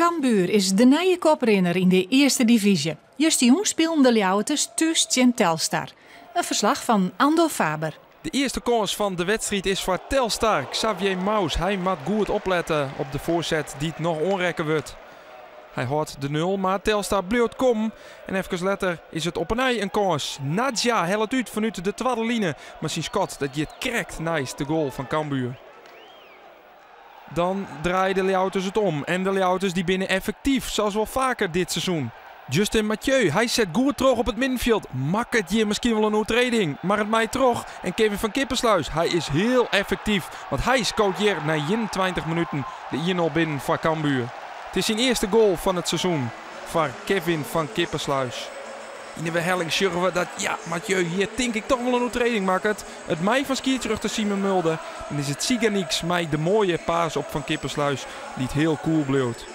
Cambuur is de nije koprinner yn de earste divyzje. Justerjûn spilen de Ljouwerters thús tsjin Telstar. In ferslach fan Andor Faber. De earste kâns fan de wedstriid is foar Telstar. Xavier Mous, hy moat goed oplette op de foarset dy't noch oanrekke wurdt. Hy hâldt de nul, mar Telstar bliuwt kommen. En efkes letter is it op 'e nij in kâns. Nadja hellet út fanút de twadde line, mar syn skot dat giet krekt neist de goal fan Cambuur. Dan draaie de Ljouwerters it om en de Ljouwerters dy binne effektyf, sa as wol faker dit seizoen. Justin Mathieu, hy set goed troch op it middenfjild, makket hjir miskien wol in oertreding, mar it mei troch. En Kevin van Kippersluis, hy is hiel effektyf, want hy skoot hjir nei 21 minuten de 1-0 binnen foar Cambuur. It is syn earste goal fan it seizoen foar Kevin van Kippersluis. Yn de werhelling sjogge we dat, ja, Mathieu hjir tink ik toch wol in oertreding makket. It mei fan skiedsrjochter Simon Mulder. Dan is it Ciganiks mei de moaie paas op Van Kippersluis dy't hiel koel bliuwt.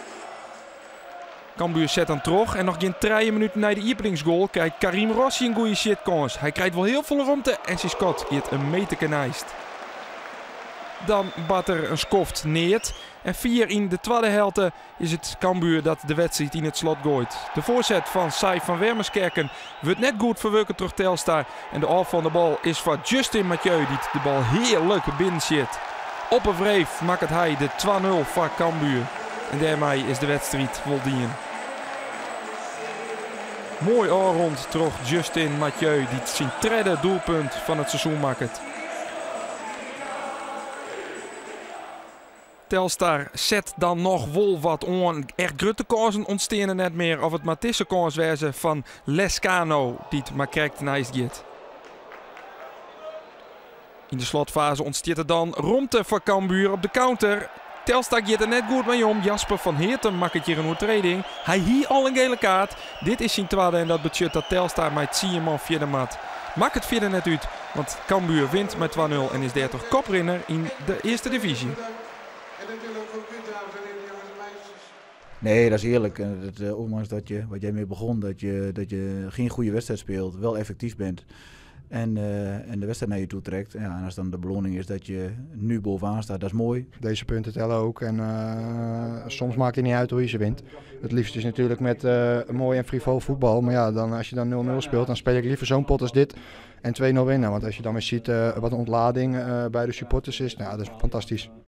Cambuur set dan troch en noch gjin trije minuten nei de iepeningsgoal krijt Karim Rossi in goede sjitkâns. Hy krijt wol hiel folle romte en syn skot giet in meterke neist. Dan bart der in skoft neat en fier yn de twadde helte is it Cambuur dat de wedstriid yn it slot goait. De foarset fan Sai van Wermeskerken wurdt net goed ferwurke troch Telstar en de ôffallende bal is foar Justin Mathieu dy't de bal hearlik binnensjit. Op 'e wreef makket hy de 2-0 foar Cambuur en dêrmei is de wedstriid wol dien. Moai ôfrûnd troch Justin Mathieu dy't syn tredde doelpunt fan it seizoen makket. Telstar set dan noch wol wat oan. Echt grutte kânsen ûntsteane net mear. Of it moat dizze kâns wêze fan Lescano, dy't mar krekt neist giet. Yn de slotfaze ûntstiet der dan romte foar Cambuur op de counter. Telstar giet der net goed mei om. Jasper van Heertum makket hjir in oertreding. Hy hie al in gele kaart. Dit is syn twadde en dat betsjut dat Telstar mei tsien man fierder moat. Makket fierder net út, want Cambuur wint mei 2-0 en is dêrtroch koprinner yn de earste divyzje. Nee, dat is eerlijk. En ondanks dat je, wat jij mee begon, dat je geen goede wedstrijd speelt, wel effectief bent. En de wedstrijd naar je toe trekt. Ja, en als dan de beloning is dat je nu bovenaan staat, dat is mooi. Deze punten tellen ook. En soms maakt het niet uit hoe je ze wint. Het liefst is natuurlijk met een mooi en frivol voetbal. Maar ja, dan, als je dan 0-0 speelt, dan speel ik liever zo'n pot als dit en 2-0 winnen. Want als je dan weer ziet wat een ontlading bij de supporters is, nou, dat is fantastisch.